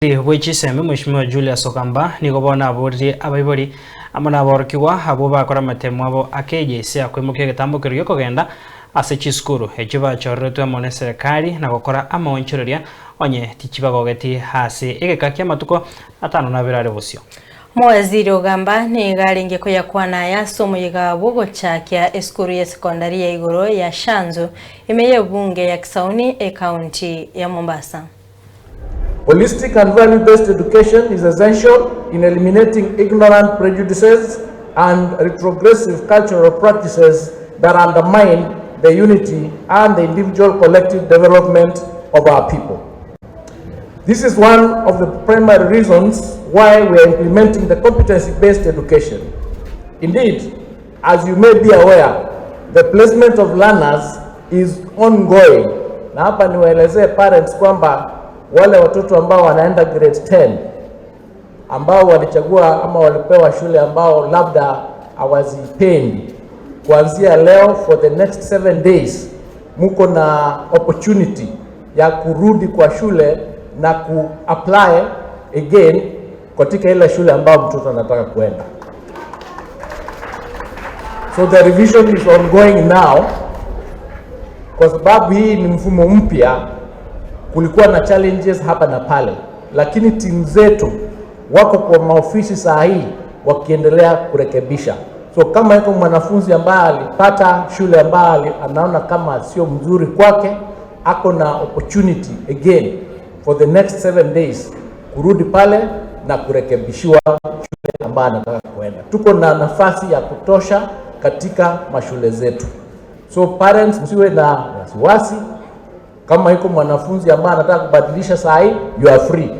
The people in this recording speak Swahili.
Bwe chisemi Mheshimiwa Julius Ogamba nigo bono aboririe abaibori amo naborokigwa abwo bakora amatemo abo ake akoimokia egetambo kerio giokogenda ase chisukuru echio bachoreretwe amo na serikali na gokora amaonchoreria onye tichibagogeti ase egeka kia amatuko 52 are bosio. Mowaziri Ogamba nigo arenge koyakwana aya ase omoyega bwogochakia esukuru ya sekondari ya igoro ya Shanzu ime ya ebunge ya Kisauni ekaunti ya Mombasa. Holistic and value-based education is essential in eliminating ignorant prejudices and retrogressive cultural practices that undermine the unity and the individual collective development of our people. This is one of the primary reasons why we are implementing the competency-based education. Indeed, as you may be aware, the placement of learners is ongoing. Na hapa niwaelezee parents kwamba wale watoto ambao wanaenda grade 10 ambao walichagua ama walipewa shule ambao labda hawazipendi, kuanzia leo for the next 7 days muko na opportunity ya kurudi kwa shule na ku-apply again katika ile shule ambayo mtoto anataka kuenda. So the revision is ongoing now. Kwa sababu hii ni mfumo mpya, kulikuwa na challenges hapa na pale, lakini timu zetu wako kwa maofisi saa hii wakiendelea kurekebisha. So kama yuko mwanafunzi ambaye alipata shule ambayo anaona kama sio mzuri kwake, ako na opportunity again for the next 7 days kurudi pale na kurekebishiwa shule ambayo anataka kuenda. Tuko na nafasi ya kutosha katika mashule zetu. So parents, msiwe na wasiwasi. Kama iko mwanafunzi ambaye anataka kubadilisha saa hii, you are free.